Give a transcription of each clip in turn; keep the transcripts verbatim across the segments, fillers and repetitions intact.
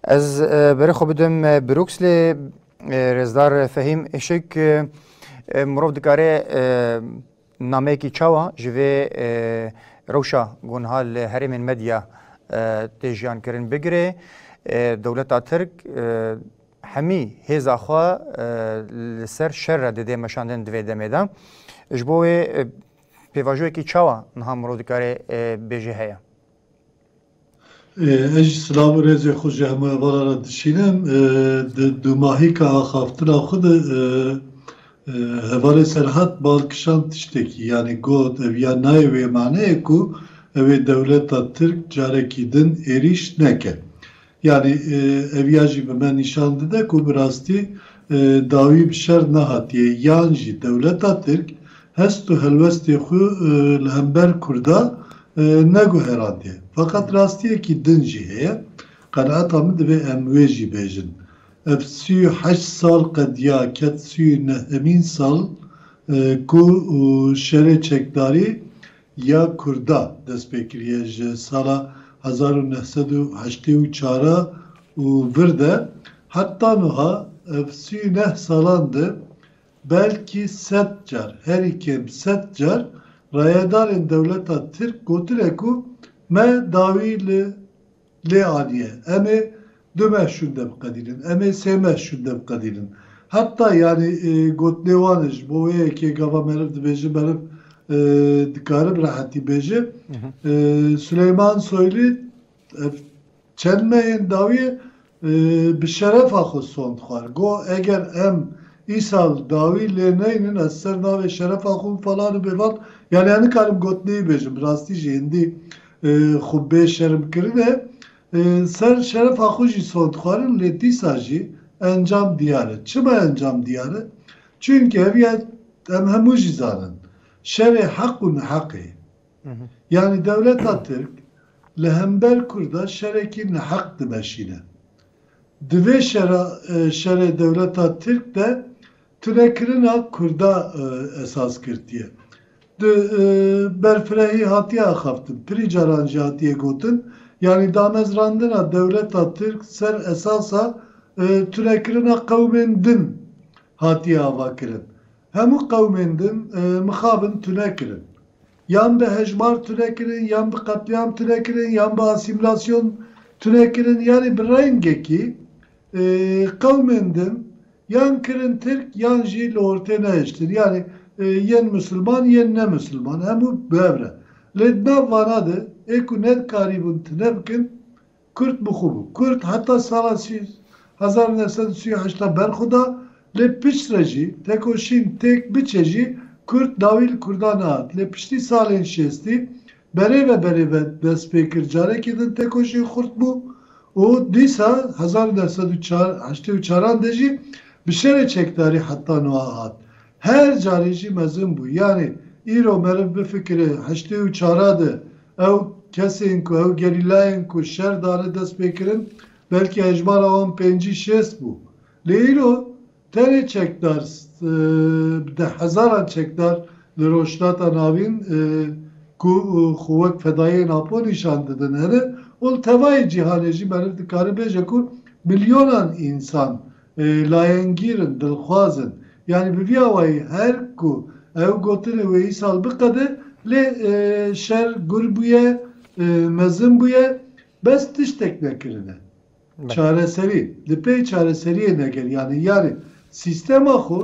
Ez, e, berê xwe bidim, e, Brukslê, e, rêzdar Fehîm Işik, e, e, mirov dikare, e, nameyekî çawa ji vê, e, rewşa ku niha li herêmên Medya, e, tê jiyan kirin bigire. E, dewleta Tirk, e, hemî hêza xwe, e, li ser şer re dide meşandin di vê demê de. Ji bo wê, e, pêvajoyekî çawa niha mirov dikare, e, bêje heye? Ê, ez jî silav û rêzê xwe ji hemû hevalan re dişînim. Ê, di dûmahîka axaftina xwe de, ê, ê, hevalê Serhat bal kişand tiştekî, yanî got, ev ya nayê wê maneyê ku ew ê dewleta Tirk carekî din êrîş neke. Yanî, ê, ev ya jî bi me nîşan dide ku bi rastî, ê, dawî bi şer nehatiye, yan jî dewleta Tirk hest û helwestê xwe, e, li hember Kurda, e, neguherandiye. Feqet rastiyekî din jî heye. Qenaeta min divê em wê jî bêjin. Ev sî û heşt sal qediya, ket sî û nehemîn sal, e, ku, û şerê çekdarî ya Kurda dest pê kiriye ji sala hezar û neh sed û heştê û çar û vir de heta niha ev sî û neh salan de belkî sed car, herî kêm sed car rayedarên dewleta Tirk gotine ku me dawî li lê aniye. Em ê du meh şûnde biqedînin, em ê sê meh şûnde biqedînin. Heta, yanî, e, gotinê wan e, ji bo wê yekê gava meriv dibêje, meriv, e, dikare bi rehetî bêje. Hı hı. E, Süleyman Soylu, e, çend mehên dawiyê, e, bi şerefa xwe sond xwar. Got, eger em îsal dawî lê neynin, ez ser navê şerefa xwe falan û bêvan, yanî, ez nikarim gotinê wî bêjim, bi rastî jî hindî, e, xwe bê şerm kirine, e, ser şerefa xwe jî sond xwarin, lê dîsa jî encam diyar e. Çima encam diyar e? Çunke ev ya em hemû jî zanin. Şerê heq û neheqê. Hı hı. Yanî dewleta Tirk li hember Kurda şerekî neheq dimeşîne. Di vê şera, e, şerê dewleta Tirk de tunekirina Kurda, e, esas girtiye. Di, e, berfirehî hatiye axaftin, pirî caran jî hatiye gotin, yanî damezrandina dewleta Tirk ser esasa, e, tunekirina qewmên din hatiye avakirin. Hemû qewmên din, e, mixabin tune kirin. Yan bi hejmar tune kirin, yan bi qetlîam tune kirin, yan bi asîmîlasyon tune kirin. Yanî bi rengekî, e, qewmên din yan kirin Tirk, yan jî li ortê nehiştin. Yanî, e, yên misilman, yên ne misilman. Hemû bi hev re. Lê di nav vana de, ê ku nedikarîbûn tune bikin, Kurd bi xwe bû. Kurd heta sala sî, hezar neh sed û sî û heşt ber xwe da, lê piştre jî, tekoşîn têk biçe jî, Kurd dawî li Kurdan nehat. Lê piştî salên şêstî, berê ve berê ve dest pê kir. Carekî din tekoşîn xurt bû û dîsa hezar neh sed û çar, heştê û çaran de jî bi şerê çekdarî heta niha hat. Her carê jî mezin bû. Yanî îro meriv bifikire, heştê û çara de ew kesên ku, ew gerîlayên ku şer dane dest pê kirin, belkî hejmara wan pêncî şêst bû. Lê îro tenê çekdar, e, bi deh hezaran çekdar li Rojhilata Navîn, e, ku, e, xwe wek fedayiyên Apo nîşan didin hene û li tevayê cîhanê jî meriv dikare bêje ku milyonan însan, e, layengîr in, dilxwaz in. Yanî bi vî awayî her ku ew gotinê wê îsal biqede, lê, e, şer gur bûye, e, mezin bûye, bes tiştek nekirine. Belê. Çareserî, li pey çareseriyê neger, yanî, yanî sîstema xwe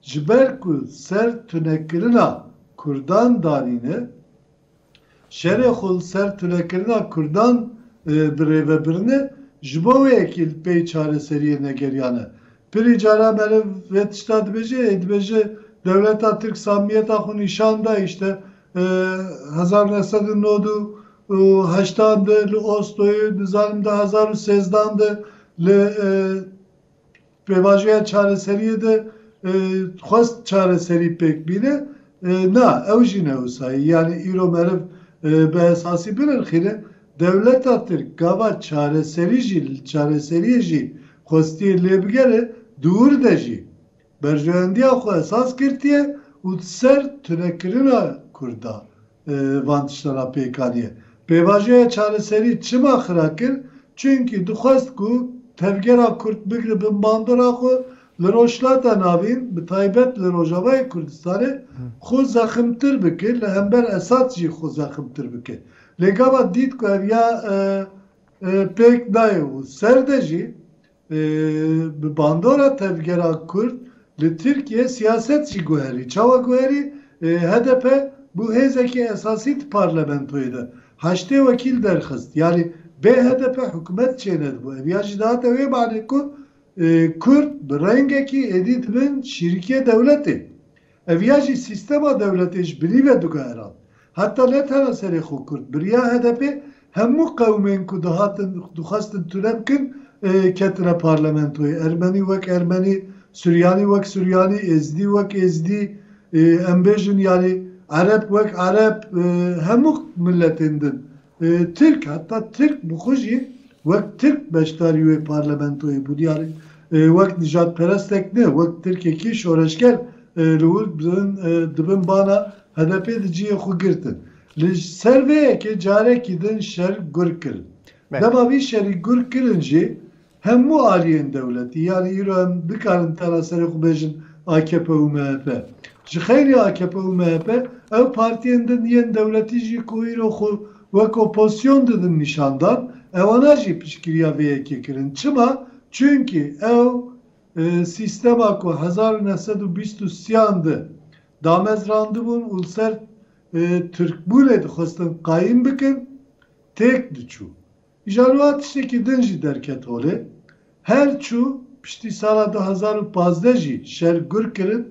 ji ber ku ser tunekirina Kurdan danîne, şerê xwe li ser tunekirina Kurdan, e, bi rê ve birine, ji bo wê yekê li pey çareseriyê negeriyane. Pirî cara meriv vê tişta dibêje, ê dibêje dewleta Tirk samiyeta xwe nîşan da, îşte, e, hezar neh sed û nod û heştan de li Osloyê, dizanim di hezar û sêzdan de li, e, pêvajoya çareseriyê de, e, xwest çareserî pêk bîne. E, na, ew jî ne wisa ye. Yanî îro meriv, e, bi esasî binirxîne, dewleta Tirk gava çareserî jî, çareseriyê jî xwestiyê lê bigere, di wir de jî berjewendiya xwe esas girtiye û di ser tunekirina Kurda, e, van tiştana pêk aniye. Pêvajoya çareserî çima xira kir? Çunkî dixwest ku tevgera Kurd bigire bin bandora xwe, li Rojhilata Navîn, bi taybet li Rojavayê Kurdistanê, xwe zeximtir bike li hember Esad jî xwe zeximtir bike. Lê gava dît ku ev ya, e, e, pêk nayê û ser de jî, e, bi bandora tevgera Kurd li Tirkiye siyaset jî guherî. Çawa guherî? E, H D P bû hêzekî esasî di parlamentoyê de. Heştê wekîl derxist. Yanî bê H D P hikûmet çênedibû. Ev ya jî dihate wê manê ku, e, Kurd bi rengekî êdî dibin şîrikê dewletê. Ev ya jî sîstema dewletê ji binî ve digeheran. Heta ne tena serê xwe Kurd, bi riya H D P hemû qewmên ku dihatin, dixwestin tune bikin, e, ketine parlamentoyê. Ermenî wek Ermenî, Suryanî wek Suryanî, Êzidî wek Êzidî, e, em bêjin, yanî Ereb wek Ereb, e, hemû miletên din. E, Tirk, heta Tirk bi xwe jî wek Tirk beşdarî wê parlamentoyê bûn. Yanî, e, wek nijadperestek ne, wek Tirkekî şoreşger, e, li wir dibin, e, dibin bana H D P di cihê xwe girtin. Li ser vê yekê carekî din şer gur kirin. Belê. Dema vî şerî gur kirin jî, hemû aliyên dewletî, yanî îro em bikarin tena serê xwe bêjin A K P û M H P. Ji xeyrî A K P û M H P, ew partiyên din yên dewletî jî ku îro xwe wek opozisyon didin nîşandan, ewana jî piştgiriya vê yekê kirin. Çima? Çunkî ew, e, sîstema ku hezar û neh sed û bîst û sêyan de damezrandibûn û li ser, e, Tirkbûnê dixwestin qayîm bikin, têk diçû. Îja niha tiştekî din jî derket holê. Her çû piştî sala du hezar û pazdeh jî şer gur kirin.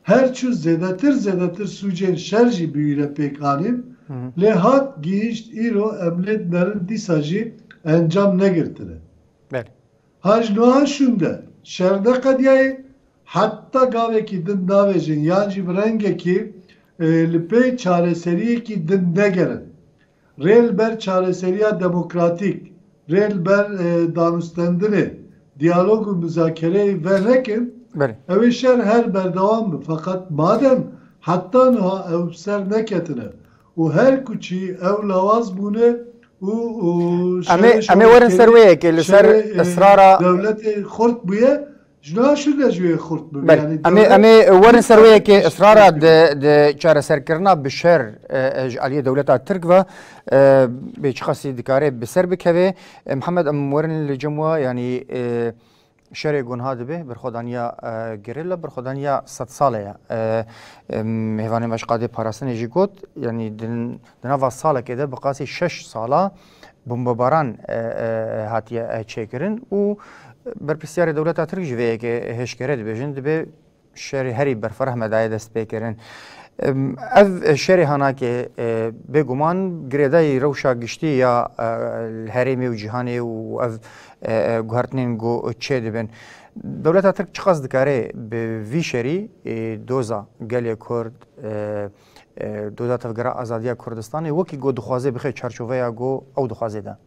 Her çû zêdetir zêdetir sûcên şer jî bi wî re pêk anîn. Hı hı. Lê hat gihîşt îro em lê dinerin dîsa jî encam negirtine. Belê. Ha ji niha şûnde şer neqediyayê, heta gavekî din navêjin yan jî bi rengekî, e, li pey çareseriyekî din negerin. Rê li ber çareseriya demokratîk, rê li ber, e, danûstendinê, diyalog û muzakereyê venekin, Belê. ew ê şer her berdewam be. Feqet madem heta niha ew bi ser neketine û her kuçî ew lawaz bûne û, û Em ê, şerê em ê werin ser şerê wê yekê, li ser şerê, e, israra dewletê xurt bûye, Ji niha şûnde jî wê xurt bibe. Belê. Yanî Em ê, dewlet em ê werin ser wê yekê israra di, di çareserkirina bi şer, e, e, ji aliyê dewleta Tirk ve, e, bê çiqasî dikare bi ser bikeve. E, Mihemed, em werin li cem we, yanî, e, şerê gunha dibe, berxwedaniya, e, gerîla, berxwedaniya sed sale ye. E, e, mêvanê me ji qadê parastinê jî got, yanî din, di nava salekê de bi qasî şeş sala bombebaran, e, e, hatiye, e, çêkirin û berpirsiyarê dewleta Tirk jî vê yekê hêşkere dibêjin, dibê şerê herî berfireh me daye destpêkirin. Em, ev şerê hanakê, e, bêguman girêdayî rewşa giştî ya, e, herêmê û cîhanê û ev, e, e, guhertinên ku çêdibin. Dewleta Tirk çiqas dikare bi vî şerî, e, doza gelê Kurd, e, e, doza tevgera azadiya Kurdistanê wekî ku dixwaze bixe çarçoveya ku ew dixwaze de?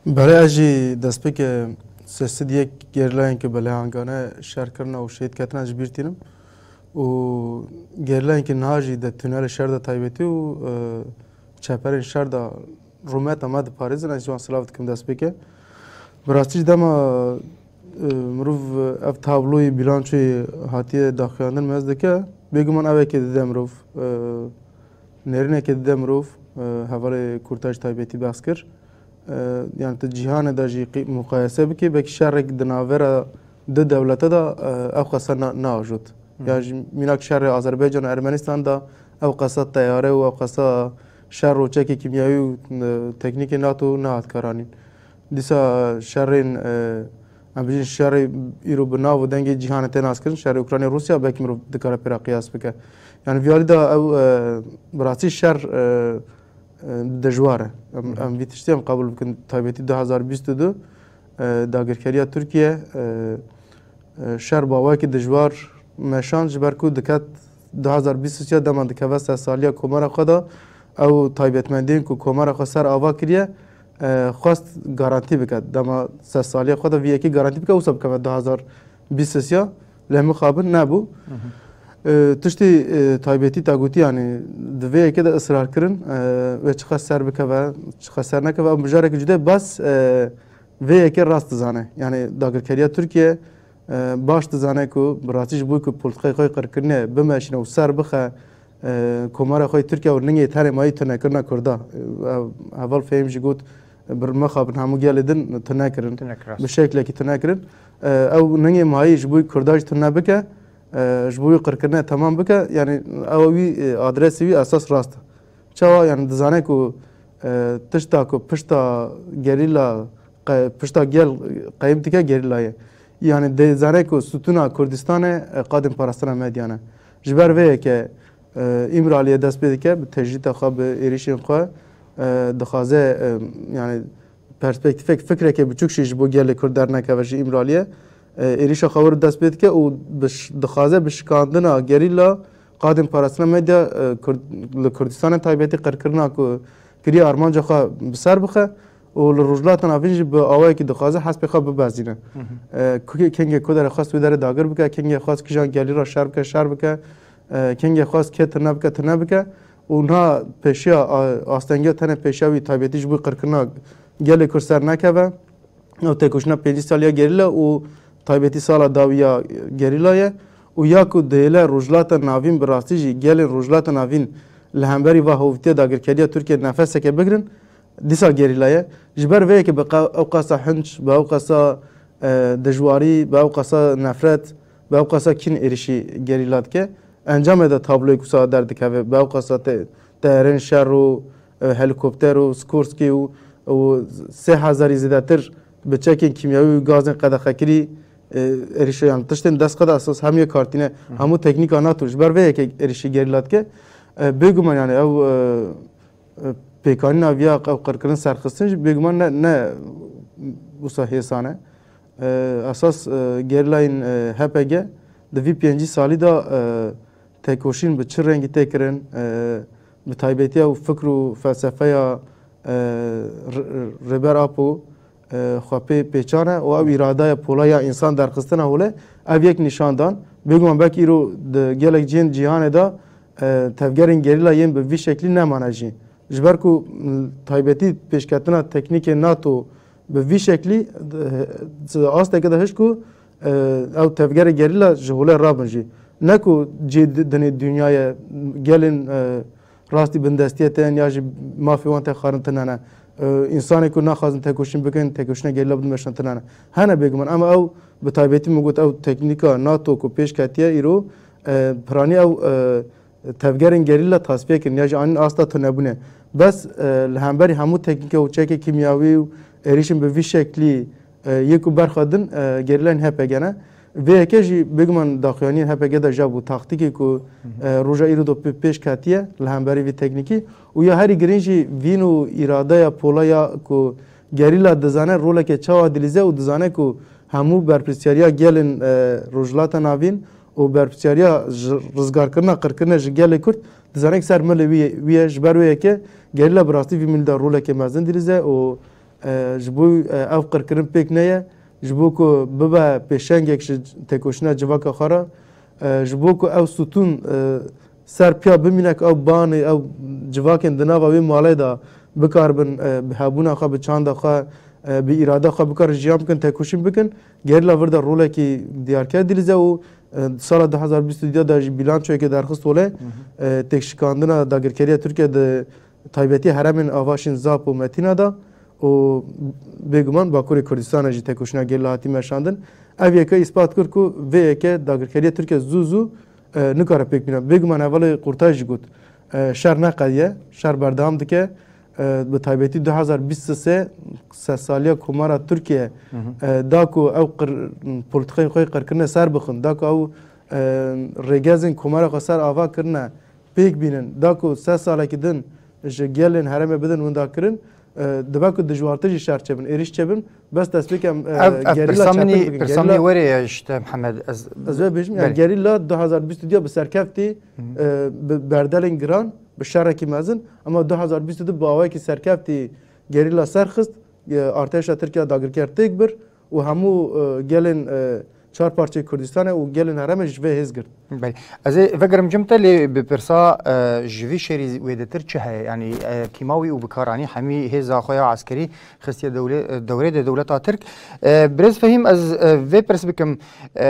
Belê, ez jî destpêkê sê sed yek gerîlayên ku bi lêhangane şer kirine û şehîd ketine ji bîr tînim û gerîlayên ku niha jî di tunelê şer de taybetî û, e, çeperên şer de rûmeta me diparêzin, ez jî wan silav dikim destpêkê. Bi rastî jî dema, e, mirov ev tabloyê bîlançoyê hatiye daxuyandin mez dike, bêguman ev eke dide mirov, e, nêrîneke dide mirov, e, hevalê Kurtay ji taybetî behs kir. E, yani tu cîhanê de jî qî-, muqayese bikî, belkî şerek di navbera du dewlete de, e, ew qese na-, neajot. Hı. Ya jî mînak şerê Azerbaycan û Ermenistan de ew qese teyare û ew qese şer û çekê kîmyayî û, e, teknîkê NATO nehat karanîn. Dîsa şerên, e, em bijîn şerê îro bi nav û dengê cîhanê tê naskirin, şerê Ukrayna Rûsya belkî mirov dikare pê re qiyas bike. Yani vî alî de ew, e, bi rastî şer, e, e, dijwar e. Em, Hı hı. em vî tiştî em qebûl bikin. Taybetî du hezar bîst û du, e, dagirkeriya Tirkiye, e, e, şer bi awayekî dijwar meşand, ji ber ku diket du hezar bîst û sê dema dikeve sedsaliya komara xwe de, ew taybetmendiyên ku komara xwe ser ava kiriye, e, xwest garantî bike. Dema sedsaliya xwe de vî yekê garantî bike, wisa bikeve du hezar bîst û sê, lê mixabin nebû. Hı hı. E, tiştî, e, taybetî te gotî, yanî di vê yekê de israr kirin, e, wê çiqas ser bikeve, çiqas ser nekeve, ew mijareke cuda ye, bes, e, vê yekê rast dizane. Yanî dagirkeriya Tirkiye, e, baş dizane ku bi rastî ji bo ku polîtîkayê xwe yê qirkirinê bimeşîne û ser bixe, e, komara xwe yê Tirkiye û ningê tenê mayî tunekirina Kurda. E, ev heval Fehîm jî got, bi mixabin hemû gelê din tunekirin. Tunekirin. Bi şeklekî tunekirin. E, ew ningê mayî ji bo Kurda jî tune bike, e, ji bo wî qirkirinê temam bike, yanî ew wî, e, adresê wî esas rast e. Çawa? Yanî dizane ku, e, tişta ku pişta gerîla, qe-, pişta gel qeyim dike gerîla ye. Yanî dizane ku stûna Kurdistanê, e, qadên parastina medya ne. Ji ber vê yekê, e, Îmraliyê dest pê dike, bi tecrîta xwe, bi êrişên xwe, e, dixwaze, e, yanî perspektîfek, fikrekê biçûk jî ji bo gelê Kurd dernekeve ji Îmraliyê, e, êrişa xwe wir dest pê dike û bi ş-, dixwaze bi şikandina gerîla qadên parastina medya, e, Kurd-, li Kurdistanê taybetî qirkirina ku kiriye armanca xwe bi ser bixe û li Rojhilata Navîn jî bi awayekî dixwaze hespê xwe bibezîne. Hı hı. E, ku-, kengê ku derê xwest wê derê dagir bike, kengê xwest kijan gelî re şer bike, şer bike, e, kengê xwest kê tune bike, tune bike û niha pêşiya, a-, astengiya tenê pêşiya wî taybetî ji bo qirkirina gelê Kurd ser nekeve. Ew têkoşîna pêncî saliya gerîla û taybetî sala dawî ya gerîla ye û ya ku dihêle Rojhilata Navîn bi rastî jî gelên Rojhilata Navîn li hemberî va hovîtiya dagirkeriya Tirkiye nefeseke bigirin, dîsa gerîla ye. Ji ber vê yekê bi qe-, ew qasa hunc, bi ew qasa, e, dijwarî, bi ew qasa nefret, bi ew qasa kîn êrişî gerîla dike. Encamê de tabloyek wisa derdikeve, bi ew qasa te-, teyarên şer û, e, helîkopter û Skorsky û, û sê hezarî zêdetir bi çekên kîmyewî û gazên qedexekirî, e, êrişê, yan tiştên dest xwe de esas hemû yê kartîne, Hı hı. hemû teknîka NATO. Ji ber vê yekê êrişî gerîla dike. E, bêguman, yanî ew, e, e, pêkanîna viya ew qirkirin serxistin jî bêguman ne, ne wisa hêsan e. E, esas, e, gerîlayên, e, H P G di vî pêncî salî de, e, têkoşîn bi çi rengî tê kirin, e, bi taybetî ew fikr û felsefeya, e, Re-, Rêber Apo, e, xwe pê pêçan e û ew îradeya pola ya însan derxistina holê, ev yek nîşan dan. Bêguman belkî îro di gelek cihên cîhanê de, e, tevgerên gerîla yên bi vî şeklî nemane jî. Ji ber ku, m, taybetî pêşketina teknîkê NATO bi vî şeklî, e, asteke de hişt ku, e, ew tevgerê gerîla ji holê rabin jî. Ne ku cê di-, dinê dinyayê gelên, e, rastî bindestiyê tên ya jî mafê wan tê xwarin tune ne. E, însanê ku naxwazin têkoşîn bikin, têkoşîna gerîla bidin meşan tune ne. Hene bêguman, ama ew bi taybetî min got ew teknîka NATO ku pêş ketiye îro, e, piranî ew, e, tevgerên gerîla tasfiye kirin ya jî anîn asta tunebûnê. Bes, e, li hemberî hemû teknîke û çekê kîmyawî û êrişên bi vî şeklî, e, yê ku berxwedin, e, gerîlayên H P G ne. Vê yekê jî bêguman daxuyaniyên H P G de jî bû taktîkê ku, Hı hı. e, roja îro de pê-, pêş ketiye li hemberî vî teknîkî û ya herî girîng jî vîn û îradeya pola ya ku gerîla dizane roleke çawa dilîze û dizane ku hemû berpirsiyariya gelên, e, Rojhilata Navîn û berpirsiyariya ji rizgarkirina qirkirine ji gelê Kurd dizane ku ser milê wî, wî ye. Ji ber wê yekê gerîla bi rastî vî milî de roleke mezin dilîze û, e, ji bo, e, ev qirkirin pêk neye, ji bo ku bibe pêşengek ji têkoşîna civaka xwe re, e, ji bo ku ew stûn, e, ser piya bimîne ku ew banê, ew civakên di nava wê malê de bikaribin, e, bi hebûna xwe, bi çanda xwe, e, bi îrada xwe bikarin jiyan bikin, têkoşîn bikin. Gerîla vir de rolekî diyarker dilîze û, e, sala du hezar bîst û du de jî bilançoyekê derxist holê, Hı hı. e, têkşikandina dagirkeriya Tirkiye di taybetî heremên Avaşîn, Zap û Metîna de û bêguman Bakurê Kurdistanê jî têkoşîna gerîla hatî meşandin. Ev yeke îspat kir ku vê yeke dagirkeriya Tirkiye zû zû, e, nikare pêk bîne. Bêguman hevalê Qurtay jî got, e, şer neqediye, şer berdewam dike. E, bi taybetî du hezar bîst û sê sedsaliya Komara Tirkiye, Hı hı. e, da ku ew qir-, polîtîkayên xwe yê qirkirinê ser bixin, da ku ew, e, rêgezên Komara xwe ser ava kirine, pêk bînin, da ku sed salekî din ji gelên herêmê bidin windakirin, e, dibe ku dijwartir jî şer çêbin, êrîş çêbin, bes destpêk em, e, Ev, ev gerîla pirsa min çepik ê, bikin. Pirsa min ê Gerîla, werê ye işte, Mihemed. Ez, ez vê bêjim, yani Belê. Gerîla du hezar bîst û du bi serkeftî, Hı hı. e, bi berdelên giran, bi şerekî mezin, ama du hezar bîst û du bi awayekî serkeftî gerîla serxist, e, artêşa Tirkiye dagirker têk bir û hemû, e, gelên, e, çar parçeyê Kurdistanê û gelên herêmê ji vê hêz girt. Belê. Ez ê vegerim cem te, lê bi pirsa, e, ji vî şerî wêdetir çi heye? Yanî, e, kîma wî û bikaranî hemî hêza xwe ya eskerî xistiye dewle-, e, dewrê de dewleta Tirk. E, Birêz Fehîm, ez, e, vê pirs bikim, e,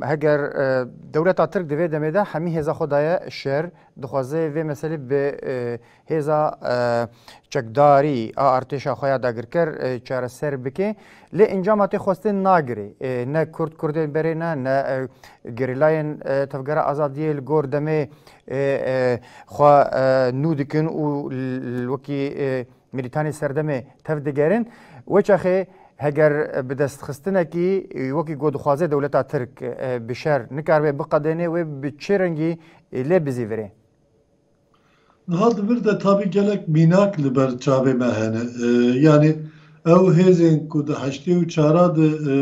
heger, e, dewleta Tirk di vê demê de hemî hêza xwe daye şer, dixwaze vê meselê bi, e, hêza, e, çekdarî a artêşa xwe ya dagirker, e, çareser bike. Lê encama tê xwestin nagirê. E, ne Kurd Kurdên berê ne, ne, e, gerîlayên, e, Tevgera Azadiyê li gor demê, e, e, xwe, e, nû dikin û l-, l-, wekî, e, milîtanê serdemê tev digerin. Wê çaxê heger bi destxistinekî, e, wekî ku dixwaze dewleta Tirk, e, bi şer nikaribe biqedêne, wê bi çi rengî, e, lê bizîvirê? Niha di vir de tabî gelek mînak li ber çavê me hene. E, yanî ew hêzên ku di heştê û çara de, e,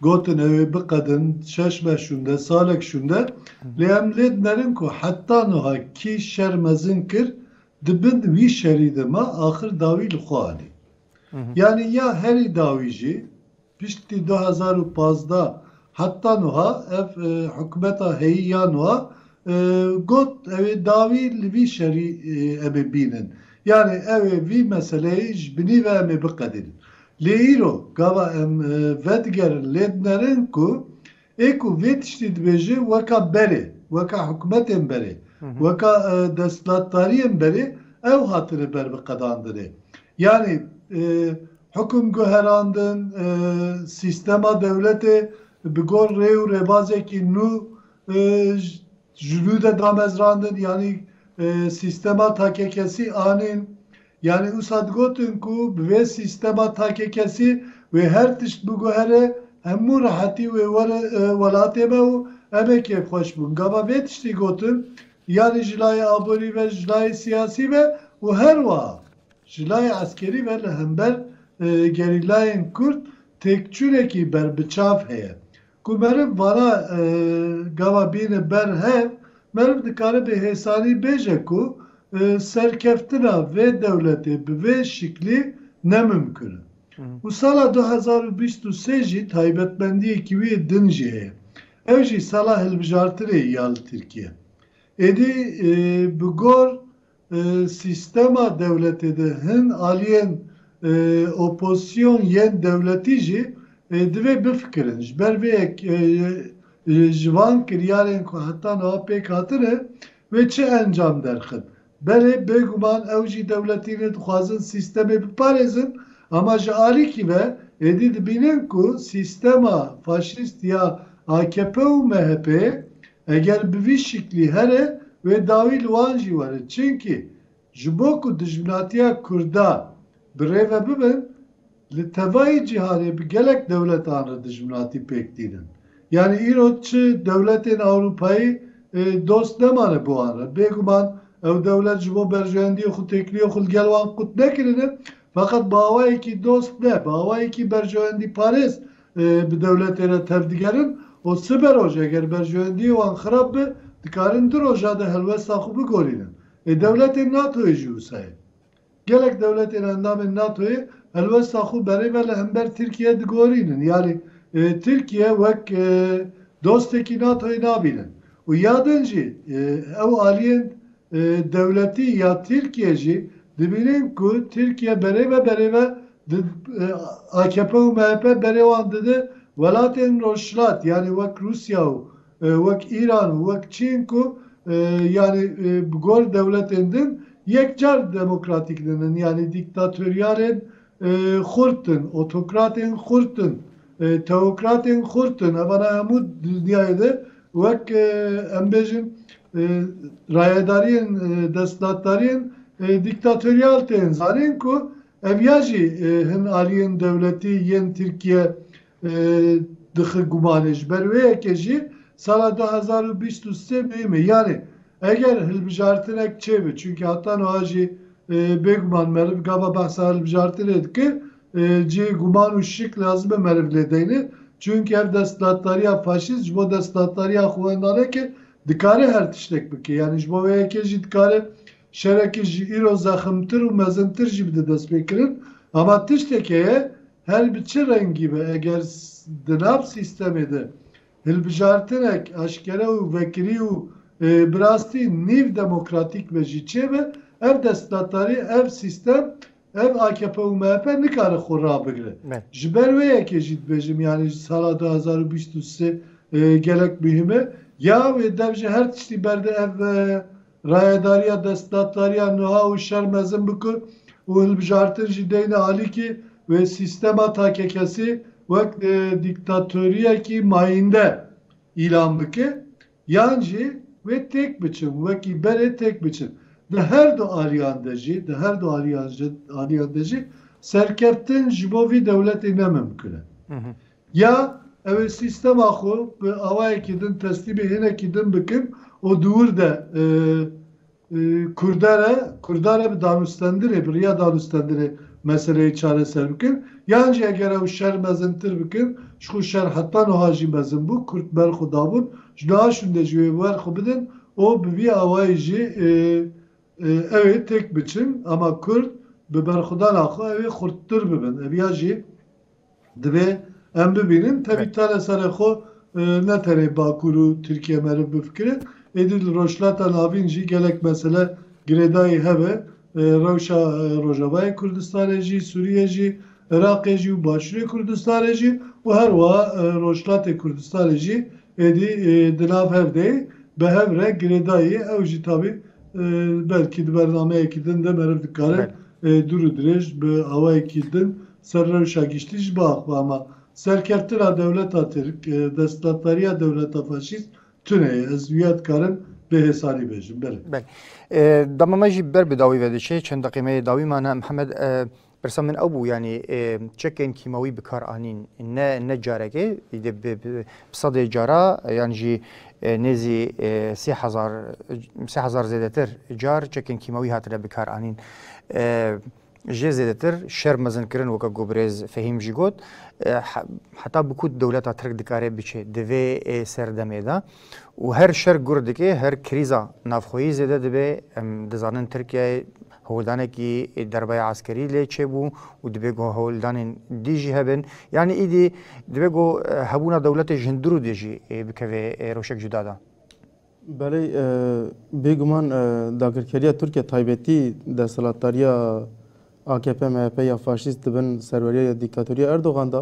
gotin ew ê biqedin, şeş meh şûnde, salek şûnde, lê em lê dinerin ku heta niha kî şer mezin kir, di bin wî şerî de ma axir dawî li xwe anî. Yanî ya herî dawî jî, piştî du hezar û pazdeh heta nuha ev, e, hikûmeta heyî ya nuha, e, got, ew ê dawî li vî şerî, e, em ê bînin. Yanî ew ê vî meseleyê ji binî ve em ê biqedînin. Lê îro gava em, e, vedigerin lê dinerin ku ê ku vê tiştî dibêje weka berê, weka hikûmetên berê, Hı hı. weka, e, desthilatdariyên berê ew hatine berbiqedandinê. Yanî, e, hukum guherandin, e, sîstema dewletê bi gor rê û rêbazekî nû, e, j-, ji nû de damezrandin, yanî, e, sîstema takekesî anîn. Yanî wisa digotin ku bi vê sîstema takekesî wê her tişt biguhere, hemû rehetî wê were, e, welatê me û em ê kêfxweş bûn. Gava vê tiştî gotin, yanî ji layê aborî ve, ji layê siyasî ve û her wiha ji layê eskerî ve li hember, e, gerîlayên Kurd têkçûnekî berbiçav heye. Ku meriv vana, e, gava bîne ber hev, meriv dikare bi hêsanî bêje ku, e, serkeftina vê dewletê bi vê şiklî ne mimkun e. Hı hı. Û sala du hezar û bîst û sê jî taybetmendiyekî wî din jî heye. Ew jî sala hilbijartinê ya li Tirkiye. Êdî, e, bi gor e, sîstema dewletê de hin aliyên, e, opozîsyon yên dewletî jî, e, divê bifikirin. Ji ber vê yek, e, e, ji van kiryarên ku heta niha pêk hatine, wê çi encam derxin? Belê, bêguman ew jî dewletî ne, dixwazin sîstemê biparêzin, ama ji alîkî ve êdî dibînin ku sîstema faşîst ya A K P û M H P eger bi vî şiklî here, wê dawî li wan jî were. Çimkî ji bo ku dijminatiya Kurda bi rê ve bibin, li tevayî cîhanê bi gelek dewletan re dijminatî pêk tînin. Yanî îro çi dewletên Ewropayî, e, dost nemane bi wan re. Bêguman ew dewlet ji bo berjewendiyê xwe, têkiliyê xwe li gel wan qut nekirine. Feqet bi awayekî dost ne, bi awayekî berjewendîparêz, e, bi dewletê re tev digerin û sibe roj eger berjewendiyê wan xirab be, dikarin du roja de helwesta xwe bigorînin. Ê dewletên NATOyê jî wisa ye. Gelek dewletên endamên NATOyê helwesta xwe berê ve li hember Tirkiye digorînin. Yanî, e, Tirkiye wek, e, dostekî NATOyê nabînin. Û ya din jî, e, ew aliyên e, dewletî ya Tirkiye jî dibînin ku Tirkiye berê ve berê ve di, e, A K P û M H P berê wan dide welatên Rojhilat, yanî wek Rûsya û, e, wek Îran û wek Çîn ku, e, yanî, e, bi gor dewletên din yekcar demokratîk dinin, yanî dîktatoryalên e, xurt in, otokratên xurt in, e, teokratên xurt in. Evana hemû dinyayê de wek, e, em bêjin, e, rayedariyên, e, desthilatdariyên, e, dîktatoryal tên. Zanîn ku ev ya jî, e, hin aliyên dewletî yên Tirkiye, e, dixe gumanê. Ji ber wê yekê jî sala du hezar û bîst û sê bême. Yanî eger hilbijartinek çêbe, çimkî heta niha jî, e, bêguman meriv gava behsa hilbijartinê dike, e, cihê guman û şik lazim e meriv lê deyne. Çimkî ev desthilatdariya faşîst ji bo desthilatdariya xwendane ke dikare her tiştek bike. Yanî ji bo vê yekê jî dikare şerekî ji îro zeximtir û mezintir jî bide destpêkirin. Ama tiştek heye, her bi çi rengî be, eger s-, di nav sîstemê de hilbijartinek aşkere û vekirî û, e, bi rastî nîv demokratîk be jî çêbe, ev desthilatdarî, ev sîstem, ev A K P û M H P nikare xwe rabigire. Belê. Ji ber wê yekê jî dibêjim, yanî ji sala du hazar û bîst û sê, e, gelek muhîm e. Ya wê dev ji her tiştî berde ev, e, rayedariya desthilatdariya niha û şer mezin bike û hilbijartin jî deyne alîkî wê sîstema takekesî wek, e, dîktatoriyekî mayînde îlan bike, yan jî wê têk biçin, wekî berê têk biçin. Di her du aliyan de jî, di her du aliyan jî, aliyan de jî serkeftin ji bo vî dewletê ne mimkun e. Hı hı. Ya ew ê sîstema xwe bi awayekî din teslîmê hinekî din bikin û di wir de, e, e, Kurdere, Kurdere bi danûstendinê, bi riya danûstendinê meseleyê çareser bikin. Yan jî eger ew şer mezintir bikin, ji xwe şer heta niha jî mezin bû, Kurd ber xwe dabûn, ji niha şûnde jî wê wer xwe bidin û bi vî awayî jî, e, e, ew ê têk biçin, ama Kurd bi berxwedana xwe ew ê xurttir bibin. Ev ya jî divê em bibînin. Tevî Evet. tane serê xwe, e, ne tenê Bakur û Tirkiye meriv bifikire. Êdî li Rojhilata Navîn jî gelek mesele girêdayî hebe. E, rewşa, e, Rojavayê Kurdistanê jî, Sûriyê jî, Iraqê jî û Başûrê Kurdistanê jî û her wiha, e, Rojhilatê Kurdistanê jî êdî, e, di nav hev de ye. Bi hev re girêdayî ye. Ew jî tabî, e, belkî di bernameyekî din de meriv dikare, Belê. e, dûr û dirêj bi awayekî din ser rewşa giştî jî biaxive. Ama serkeftina dewleta Tirk, e, desthilatdariya dewleta faşîst tune ye. Ez wiya dikarim bê hêsanî bêjim. Belê. Belê. E, dema me jî ber bi dawî ve diçe, çend deqê me yê dawî mane. Mihemed, e, pirsa min ew bû, yanî, e, çekên kîmawî bi kar anîn, ne, ne carekê, îdî bi, bi, bi sedê cara, yan jî, e, nêzî, e, sê hezar, sê hezar zêdetir car çekên kîmawî hatine bi kar anîn. E, Jê zêdetir şer mezin kirin, weke ku birêz Fehîm jî got, e, he-, heta bi ku dewleta Tirk dikare biçe di vê, e, serdemê de û her şer gur dike, her krîza navxweyî zêde dibe. Em dizanin Tirkiyeyê hewldanekî, e, derbaya eskerî lê çêbû û dibe ku hewldanên dî jî hebin. Yanî îdî dibe ku, e, hebûna dewletê ji hundirû dê jî, e, bikeve, e, rewşek cuda de. Belê, e, bêguman, e, dagirkeriya Tirkiye, taybetî desthilatdariya A K P M H P ya faşîst di bin serweriya ya dîktatoriya Erdogan de,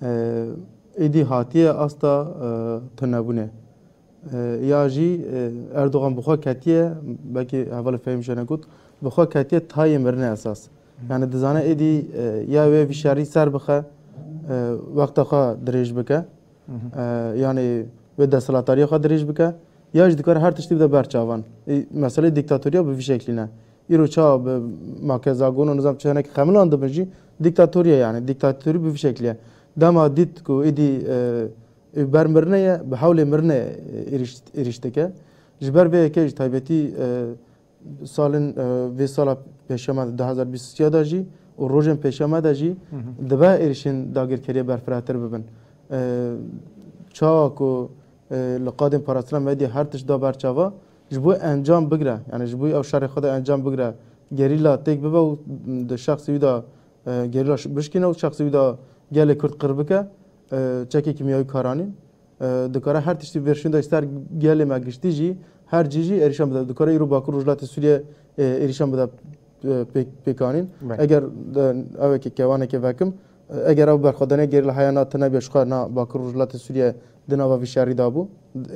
e, êdî hatiye asta, e, tunebûnê. E, ya jî, e, Erdogan bi xwe ketiye, belkî hevalê Fehîm jene got, bi xwe ketiye tayê mirinê esas. Yani dizane êdî, e, ya wê vî şerî ser bixe, e, wexta xwe dirêj bike. Hı hı. E, yani wê desthilatdariya xwe dirêj bike, ya jî dikare her tiştî bide ber çavan. E, meseleyê dîktatoriya bi vî şeklî ne. Îro çawa bi makezagon û nizam çi hinek xemilan dibin jî, dîktatoriye yani. Dîktatorî bi vî şeklî ye. Dema dît ku êdî, e, e, ber mirine ye, bi hewlê mirine, e, êrîş, êrîş dike. Ji ber vê yekê jî taybetî, e, salên, e, vê sala pêşiya me de du hazar bîst û sê de jî û rojên pêşiya me de jî Hı hı. dibe êrişên dagirkeriyê berfirehtir bibin. E, çawa ku, e, li qadên parastina medyê her tişt da ber çava, ji bo encam bigire, yani ji bo ew şerê xwe de encam bigire, gerîla têk bibe û di şexsê wî de, e, gerîla ş-, bişkîne û şexsê wî de gelê Kurd qir bike, e, çekê kîmyawî karanîn. E, dikare her tiştî vêrşîn de ser gelê me giştî jî, her cî jî êrîşan bide. Dikare îro Bakur Rojhilatê Sûriye, e, êrîşan bide, e, pêk-, pêkanîn. Belê. Eger, e, ew eke kewaneke vekim, e, eger ev berxwedaniya gerîla heya na tune bê, ji xwe na Bakur Rojhilatê Sûriye di nava vî şerî de bû,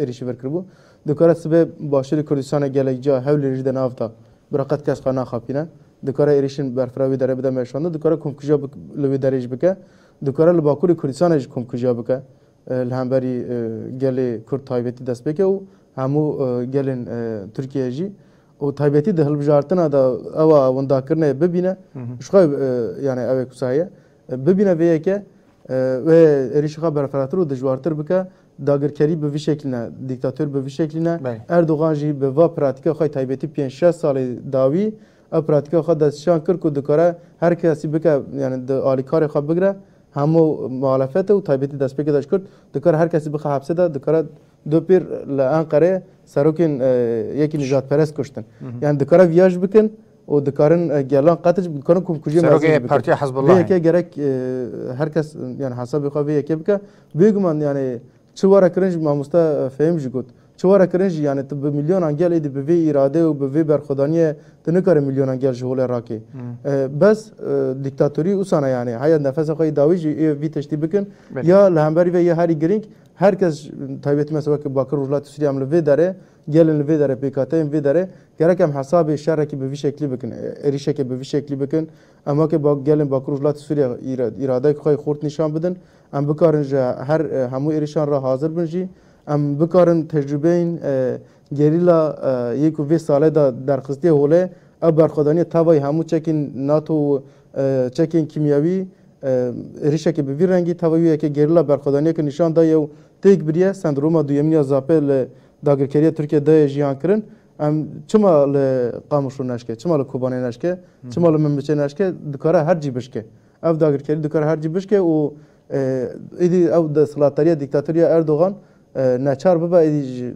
êrîşî vir kiribû. Dikare sibê Başûrê Kurdistanê gelek ca hewlêrîş de nav da. Bira qet kes xwe naxapîne. Dikare êrîşên berfireh wî derê bide meşandin. Dikare komkujiya bik-, li wê derê jî bike. Dikare li Bakurê Kurdistanê jî komkujiya bike. E, li hemberî, e, gelê Kurd taybetî destpêke û hemû, e, gelên, e, Tirkiye jî û taybetî di hilbijartina de ewa windakirinê bibîne, Hı hı. ji xwe, e, yani ew ê kusa heye, e, bibîne vê yeke, e, wê êrîşê xwe berfirehtir û dijwartir bike, dagirkerî bi vî şeklî ne, dîktator bi vî şeklî ne. Belê. Erdogan jî bi va pratîka xwe taybetî pênc şeş salê dawî ev pratîka xwe destnîşan kir ku dikare her kesî bike, yani di alîkarê xwe bigire, hemû muhalefetê û taybetî destpêkê de ji Kurd, dikare her kesî bixe hepsê de, dikare dopîr li Enqerê serokên, e, yekî nijadperest kuştin. Hı hı. Yani dikare viya jî bikin û dikarin, e, gelan qetil jî dikarin komkujiyê mezin jî bikin. Serokê Partiya Hizbullah. Vê yekê gerek, e, her kes, yani hesabê xwe vê yekê bike. Bêguman yani Çi were kirin jî, mamoste, e, Fehîm jî got. Çi were kirin jî, yani tu bi milyonan gel êdî bi vê îrade û bi vê berxwedaniyê tu nikare milyonan gel ji holê rakê. E, bes, e, dîktatorî usana yani. Heya nefesa xwe yê dawî jî ê vî tiştî bikin. Belê. Ya li hemberî vê ya herî girîng, her kes, taybetî mesela weke Bakur Rojhilatê Sûriye em li vê derê, gelên li vê derê, pêkhateyên vê derê, gerek em hesabê şerekî bi vî şeklî bikin, e, êrîşekê bi vî şeklî bikin. Em weke ba-, gelên Bakur Rojhilatê Sûriye îra-, îradeyek xwe yê xurt nîşan bidin. Em bikarin ji her, e, hemû êrîşan re hazir bin jî. Em bikarin tecrûbeyên, e, gerîla, e, yê ku vê salê de derxistiye holê, ev berxwedaniyê tevayî hemû çekên NATO û, e, çekên kîmyewî, e, êrîşekê bi vî rengî tevayî wê yekê gerîla berxwedaniyeke nîşan daye û têk biriye. Sendroma duyemîn ya Zapê li dagirkeriya Tirkiye daye jiyan kirin. Em çima li Qamişlo neşke, çima li Kobanê neşke, çima li Minbiçê neşke, dikare her cî bişke. Ev dagirkerî dikare her cî bişke û, e, êdî ew desthilatdariya dîktatoriya Erdogan, e, neçar bibe, êdî ji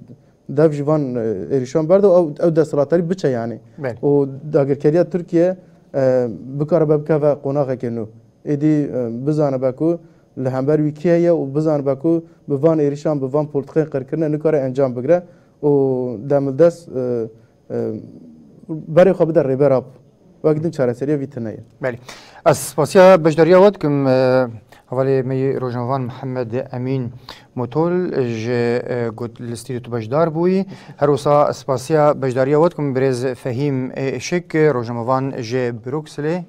dev ji van, e, êrîşan berde û ew, ew desthilatdarî biçe yani. Belê. Û dagirkeriya Tirkiye, e, bikare be bikeve qonaxeke nû. Êdî, e, bizanibe ku li hember wî kî heye û bizanibe ku bi van êrîşan, bi van polîtîkayên qirkirine nikare encam bigire û demildest, e, e, berê xwe bide rêbera wek din çareseriya vî tune ye. Belê. Ez spasiya beşdariya we dikim, e, hevalê me yê rojnamevan Mihemed Emîn Motol ji, e, got li stûdyo tu beşdar bûyî. Her wisa spasiya beşdariya we dikim birêz Fehîm, e, Işik, rojnamevan ji Brukselê.